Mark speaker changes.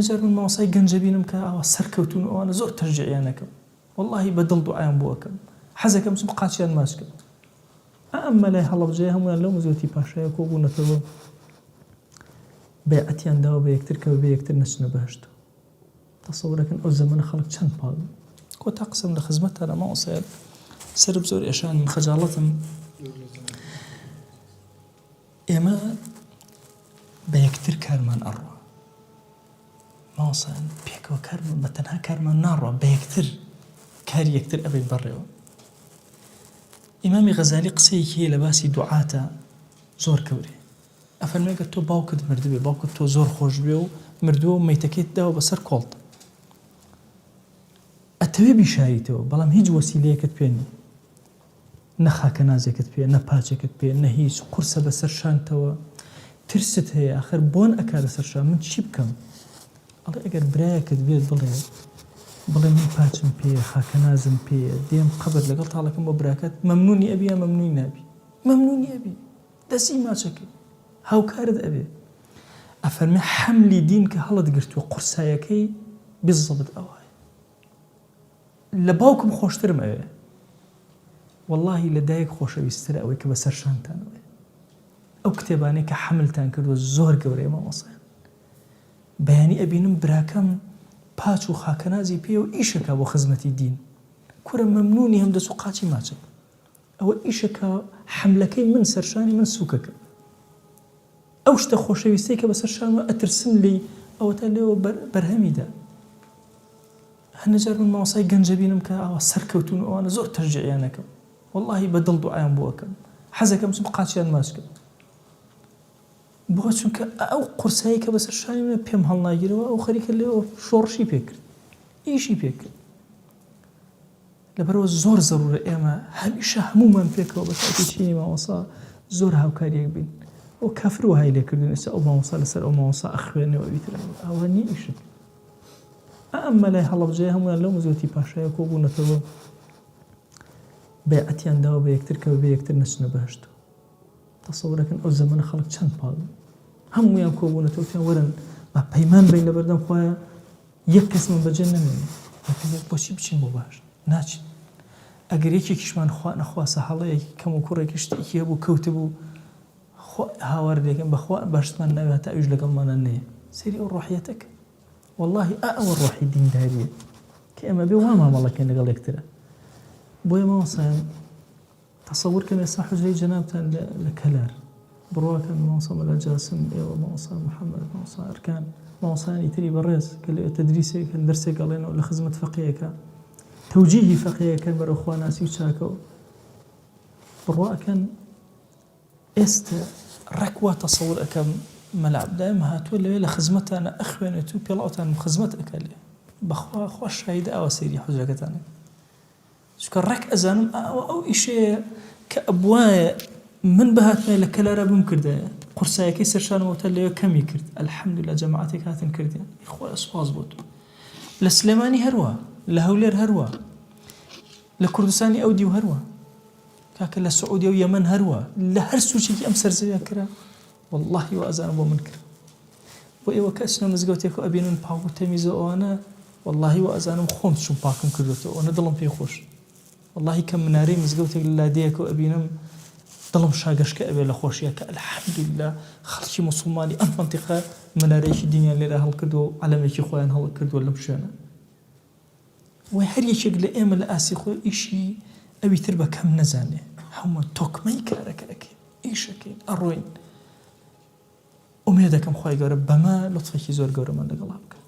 Speaker 1: هەنێ جار من مامۆستای گەنج ئەبینم کە ئاوا سەرکەوتوون و ئەوانە زۆر تەشجیعیان ئەکەم وەڵاهی بە دڵ دوعایان بۆ ئەکەم حەزەکەم بچم قاچیان ماچ کەم. ئەم مەلای هەڵەبجەیە هەموویان لەو مزگەوتی پاشایە کۆبوونەتەوە بەیعەتیان داوە بە یەکتر کە بەبێ یەکتر نەچنە بەهەشتەوە. تەسەورەکەن ئەو زەمەنە خەڵک چەند پاک بوو. کۆتا قسەم لە خزمەتتانە مامۆستایان سەرم زۆر ئێشان خەجاڵەتم ئێمە بە یەکتر کارمان ئەڕوا مامۆستایان پێکەوە کارمان بە تەنها کارمان ناڕوا بە یەکتر کاری یەکتر ئەبێت بەڕێوە ئیمامی غەزالی قسەیەکی هەیە لە باسی دوعاتە زۆر گەورەیە ئەفەرموێ گەر تۆ باوکت مردبێ باوکت تۆ زۆر خۆش بێ و مردووە و مەیتەکەیت داوە بەسەر کۆڵت ئەتەوێ بیشاریتەوە بەڵام هیچ وەسیلەیەکت پێ نییە نە خاکەنازێکت پێ نە پاچێکت پێ نە هیچ قورسە بەسەر شانتەوە ترست هەیە ئاخر بۆن ئەکا لەسەر شان من چی بکەم ئەڵێ ئەگەر برایەکت بێت بڵێ بڵێ من پاچم پێیە خاکەنازم پێیە دێم قەبر لەگەڵ تاڵەکەم بۆ براکەت مەمنونی ئەبی یا مەمنونی نابی مەمنونی ئەبی دەستی ماچەکەی هاوکارت ئەبێ ئەفەرمێ حەملی دین کە هەڵت گرتووە قورسایەکەی بالضبط ئەوایە لە باوکم خۆشترم ئەوێ واللهی لە دایک خۆشەویستترە ئەوەی کە بەسەر شانتانەوەیە ئەو کتێبانەی کە حەملتان کردووە زۆر گەورەیە مامۆستایان بەیانی ئەبینم براکەم پاچ و خاکەنازی پێیە و ئیشەکا بۆ خزمەتی دین کورە مەمنونی هەم دەست و قاچی ماچەکەم ئەوە ئیشەکا حەملەکەی من سەرشانی من سوکەکە ئەو شتە خۆشەویستەی کە بەسەر شانمە ئەترسم لێی ئەوەتا لێوە بەرهەمی دا هەنێ جار من مامۆستای گەنج ئەبینم کە ئاوا سەرکەوتوون و ئەوانە زۆر تەشجیعیان ئەکەم وەڵاهی بە دڵ دوعایان بۆ ئەکەم حەزەکەم بچم قاچیان ماچ کەم بۆ چونکە ئەو قورسایی کە بەسەر شانی منە پێم هەڵناگیرەوە ئەو خەریکە لێەوە شۆڕشی پێکرد ئیشی پێکرد لەبەرئەوە زۆر زەرورە ئێمە هەمیشە هەموومان پێکەوە بە تایبەتی چینی مامۆستا زۆر هاوکار یەک بین. ئەو کافر وەهای لێ کردوین ئێستا ئەو مامۆستا لەسەر ئەو مامۆستا ئەخوێنێ و ئەوی تر ئەوە نیە ئیشت. ئەم مەلای هەڵەبجەیە هەموویان لەو مزگەوتی پاشایە کۆبوونەتەوە بەیعەتیان داوە بە یەکتر کە بەبێ یەکتر نەچنە بەهەشتەوە. تەسەورەکەن ئەو زەمەنە خەڵک چەند پاک بوو. هەموویان کۆبوونەتەوە وتیان وەرن با پەیمان بەین لەبەردەم خوایە یەک کەسمان بەجێ نەمێنێ دەکرێت بۆچی بچین بۆ بەهەشت ناچین ئەگەر یەکێکیشمان خوا نەخواستە هەڵەیەکی کەم و کوڕێکی شتێکی هەبوو کەوتبوو خوا هاوار لێکەن بەخوا بەهەشتمان ناوێ هەتا ئەویش لەگەڵمانە نەیە سەیری ئەو ڕۆحیەتە کە واللهی ئا ئەوە ڕۆحی دینداریە کە ئێمە بێ وا مامەڵەکەین لەگەڵ یەکترە بۆیە مامۆستایان تەسەور کەن ئێستا حوجرەی جەنابتان لە لە کەلار بڕوا کەن مامۆستا مەلا جاسم ئێوە مامۆستا محەممەد مامۆستا ئەرکان مامۆستایانی تری بەڕێز کە لەوێ تەدریسێکن دەرسێک ئەڵێنەوە لە خزمەت فەقێیەکە تەوجیهی فەقێیەکەن بەرەو خواناسی و چاکەوە بڕوا ئەکەن ئێستە ڕێک وا تەسەور ئەکەم مەلا عەبدایم هاتووە لەوێ لە خزمەتانە ئەخوێنێت و پێڵاوتان خزمەت ئەکا لێ بەخوا خوا شاهیدە ئاوا سەیری حوجرەکەتان ئەکەم چونکە ڕێک ئەزانم ئەوە ئەو ئیشەیە کە ئەبوایە من بهاتمایە لە کەلارا بمکردایە قورسایەکەی سەرشانم وتە لەوێ کەمی کرد الحمدللە جەماعەتێک هاتن کردیان ئی خوایە سوپاس بۆ تۆ لە سلێمانی هەروا لە هەولێر هەروا لە کوردستانی ئەو دیو هەروا کاکە لە سعودیە و یەمەن هەروا لە هەر سوچێکی ئەم سەرزەویە کرا واللهی وازانم بۆ من کرا بۆ ئێوە کە ئەچنە مزگەوتێک و ئەبینن پاک و تەمیز و ئەوانە وەڵاهی وائەزانم خۆم چووم پاکم کردۆتەوە ئەوەنە دڵم پێی خۆش وەڵاهی کە منارەی مزگەوتێک لە لادێیەکەوە ئەبینم دڵم شاگەشکە ئەبێ لە خۆشیە کە الحمدللە خەڵکی موسڵمانی ئەم مەنتیقە منارەیەکی دینیان لێرە هەڵکردووە و عەلەمێکی خۆیان هەڵکردووە لەم شوێنە وە هەر یەکێک لە ئێمە لە ئاستی خۆی ئیشی ئەوی تر بە کەم نەزانێ هەموومان تۆکمەی کارەکە ئەکەین ئیشەکەین ئەڕۆین ئومێدەکەم خوای گەورە بەمە لوتفێکی زۆر گەورەمان لەگەڵا بکات.